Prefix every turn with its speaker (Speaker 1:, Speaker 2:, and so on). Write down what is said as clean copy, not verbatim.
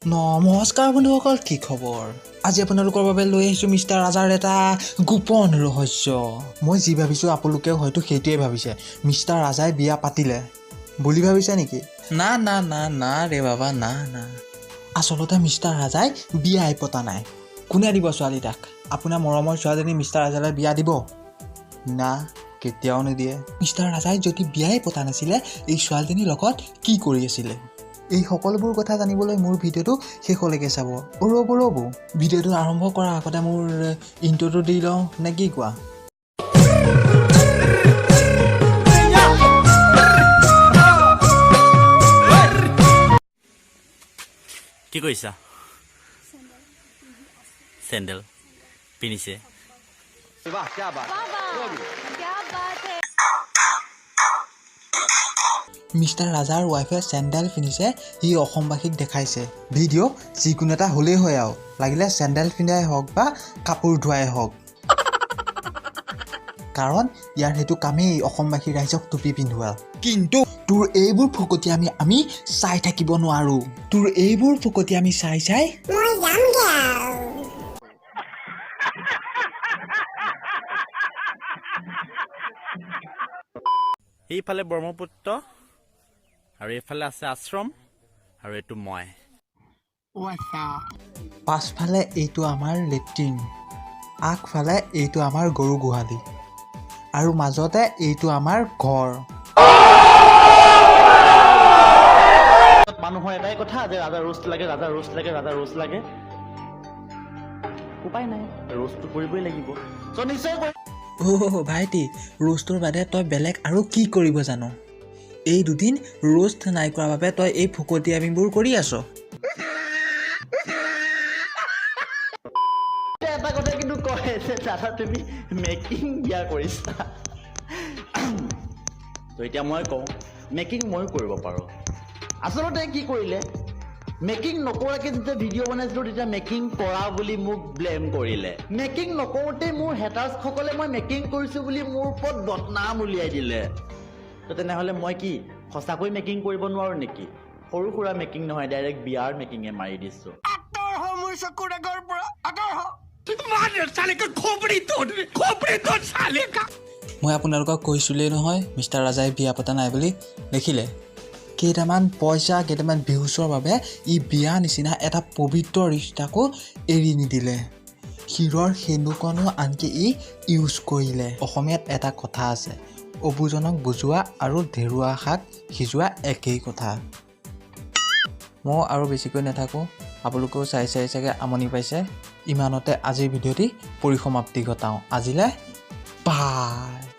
Speaker 1: নমস্কাৰ বন্ধুসকল, কি খবৰ? আজি আপোনালোকৰ বাবে লৈ আহিছোঁ মিষ্টাৰ ৰাজাৰ এটা গোপন ৰহস্য। মই যি ভাবিছোঁ আপোনালোকেও হয়তো সেইটোৱে ভাবিছে, মিষ্টাৰ ৰাজাই বিয়া পাতিলে বুলি ভাবিছে নেকি? না না না না ৰে বাবা, না না। আচলতে মিষ্টাৰ ৰাজাই বিয়াই পতা নাই। কোনে দিব ছোৱালী তাক? আপোনাৰ মৰমৰ ছোৱালীজনী মিষ্টাৰ ৰাজালৈ বিয়া দিব? না, কেতিয়াও নিদিয়ে। মিষ্টাৰ ৰাজাই যদি বিয়াই পতা নাছিলে, এই ছোৱালীজনীৰ লগত কি কৰি আছিলে? এই সকলোবোৰ কথা জানিবলৈ মোৰ ভিডিঅ'টো শেষলৈকে চাব। অ' ৰ'ব ৰ'ব, ভিডিঅ'টো আৰম্ভ কৰাৰ আগতে মোৰ ইণ্ট্ৰটো দি লওঁ নে কি কোৱা?
Speaker 2: কি কৰিছা? চেণ্ডেল পিন্ধিছে।
Speaker 3: क्या बात है।
Speaker 1: মিষ্টাৰ ৰাজাৰ ৱাইফে চেণ্ডেল পিন্ধিছে, সি অসমবাসীক দেখাইছে। ভিডিঅ' যিকোনো এটা হ'লেই হয় আৰু, লাগিলে চেণ্ডেল পিন্ধাই হওক বা কাপোৰ ধোৱাই হওক, কাৰণ ইয়াৰ সেইটো কামেই অসমবাসী ৰাইজক টুপি পিন্ধোৱা। কিন্তু তোৰ এইবোৰ ফকতীয়ামি আমি চাই থাকিব নোৱাৰোঁ। তোৰ এইবোৰ ফকতীয়ামি চাই চাই
Speaker 4: মই যামগে আৰু।
Speaker 2: এইফালে ব্ৰহ্মপুত্ৰ আৰু এইফালে আছে আশ্ৰম আৰু এইটো মই।
Speaker 1: পাছফালে এইটো আমাৰ লেট্ৰিন, আগফালে এইটো আমাৰ গৰু গোহালি আৰু মাজতে এইটো আমাৰ ঘৰ।
Speaker 5: মানুহৰ এটাই কথা যে ৰাজা ৰোষ্ট লাগে, ৰাজা ৰোষ্ট লাগে, ৰাজা ৰোষ্ট লাগে। উপায় নাই, ৰোষ্টটো কৰিবই লাগিব। চ' নিশ্চয় কৰিম।
Speaker 1: অ' ভাইটি, ৰোষ্টটোৰ বাদে তই বেলেগ আৰু কি কৰিব জান? এই দুদিন ৰোষ্ট নাই কৰাৰ বাবে তই এই ফকতীয়ামিবোৰ কৰি আছ।
Speaker 5: এটা কথা কিন্তু কয় যে দাদা, তুমি মেকিং বিয়া কৰিছা। ত' এতিয়া মই কওঁ, মেকিং ময়ো কৰিব পাৰোঁ। আচলতে কি কৰিলে, মেকিং নকৰাকৈ যেতিয়া ভিডিঅ' বনাইছিলোঁ, তেতিয়া মেকিং কৰা বুলি মোক ব্লেম কৰিলে। মেকিং নকৰোঁতেই মোৰ হেটাৰ্ছসকলে মই মেকিং কৰিছোঁ বুলি মোৰ ওপৰত বদনাম উলিয়াই দিলে। ত' তেনেহ'লে মই কি সঁচাকৈ মেকিং কৰিব নোৱাৰোঁ নেকি? সৰু সুৰা মেকিং নহয়, ডাইৰেক্ট বিয়াৰ মেকিঙে মাৰি দিছোঁ।
Speaker 1: মই আপোনালোকক কৈছিলোঁৱেই নহয়, মিষ্টাৰ ৰাজাই বিয়া পতা নাই বুলি। দেখিলে, কেইটামান পইচা, কেইটামান ভিউজৰ বাবে ই বিয়া নিচিনা এটা পবিত্ৰ ৰিষ্টাকো এৰি নিদিলে। শিৰৰ সেন্দুৰকণো আনকি ই ইউজ কৰিলে। অসমীয়াত এটা কথা আছে, অবুজনক বুজোৱা আৰু ধেৰুৱা শাক সিজোৱা একেই কথা। ময়ো আৰু বেছিকৈ নাথাকোঁ, আপোনালোকেও চাই চাই চাগে আমনি পাইছে। ইমানতে আজিৰ ভিডিঅ'টি পৰিসমাপ্তি ঘটাওঁ। আজিলৈ বাই।